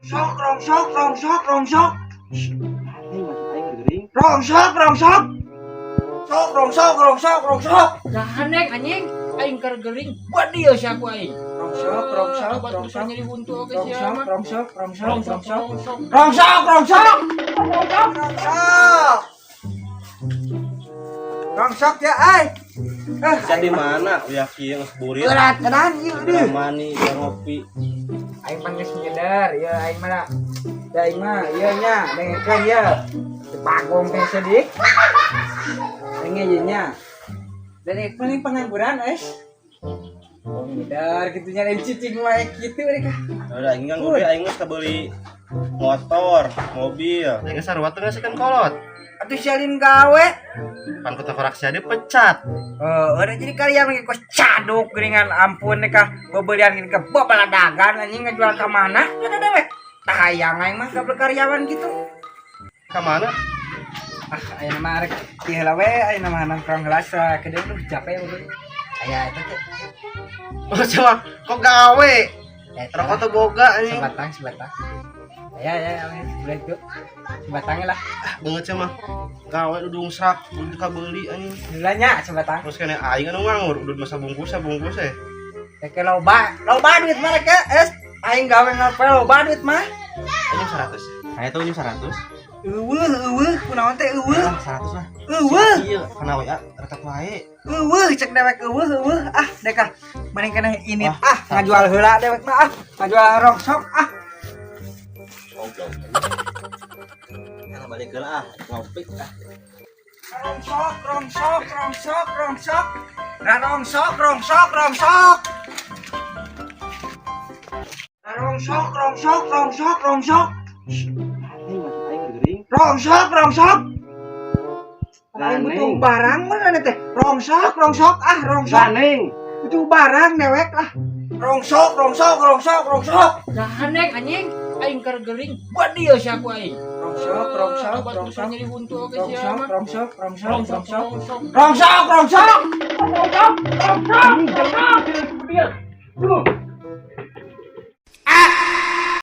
Sok, rongsok, rongsok, rongsok. Aing masuk aing gering. Rongsok, rongsok. Sok, rongsok, rongsok, rongsok. Gahaneng anjing, aing keur gering. Buat dia sia ku aing. Rongsok, rongsok, Obat rongsok. nyeri huntu oge sia Rongsok, mah. rongsok, rongsok, Rongsok, rongsok. Rongsok. Rongsok, rongsok. Rongsok. Rongsok ya, ay. Eh, Sia di mana? Uya kieu geus burit. Berat kedan ieu deuh. Mani, ngopi. Aing mah geus nyadar, ya aing mah. Da aing mah ieu nya, dengekeun ya. Teu bagong teh sedih. Aing ge nya. Dan aing paling pengangguran es. Oh, nyadar kitu nya lain cicing wae kitu mereka. Udah aing kan ngopi, aing geus kabeli motor, mobil. Aing geus sarua teh ngasihkeun kolot. Atuh sialin gawe. Pan ku tengkorak sia dipecat. Oh, udah jadi karyawan kos caduk geuningan, ampun nih kah bebelian gini ke babaladagan anjing, ngejual ka mana udah dewek. Tah, hayang aing mah gak karyawan gitu. Ka mana? Ah, ayeuna mah rek ieu heula we, ayeuna mah nongkrong heula sakedeung, duh capek udah. Aya eta teh. Oh, coba kok gawe? Eta. Rokok tuh boga anjing. Sebatang, sebatang. Aya aya aya boleh tuh. Sebatang lah. Ah, banget sih mah. Gawe dudung serak, udah kabeli anjing. Heula nya sebatang. Terus kene aing anu nganggur, udah masa bungkus bungkus eh. Rek loba, loba duit mah rek es. Aing gawe ngapain loba duit mah. Anjing 100. Aya tuh anjing 100. Eueuh, eueuh, kunaon teh eueuh? Ah, 100 lah. Eueuh. Iya, kana WA rekat wae. Eueuh, cek dewek eueuh, eueuh. Ah, deka mending kena ini. Wah, ah, ngajual heula dewek mah, ah, ngajual rongsok ah. Goblok. Kana balik heula ah, ngopi ah. Rongsok, rongsok, rongsok, rongsok. Nah, rongsok, rongsok, rongsok. Nah, rongsok, rongsok, rongsok, rongsok. Aing masuk aing gering. Rongsok, rongsok. Aing Ganeng. Butuh barang mana teh? Rongsok, rongsok, ah, rongsok. Ganeng. Butuh barang dewek lah. Rongsok, rongsok, rongsok, rongsok. Gahaneng anjing, aing keur gering. Buat dia sia ku aing. Rongsok, rongsok, Obat rongsok. nyeri huntu oge sia Rongsok, mah. Rongsok, rongsok, Rongsok, rongsok. Rongsok. Rongsok, rongsok. Rongsok, rongsok, rongsok.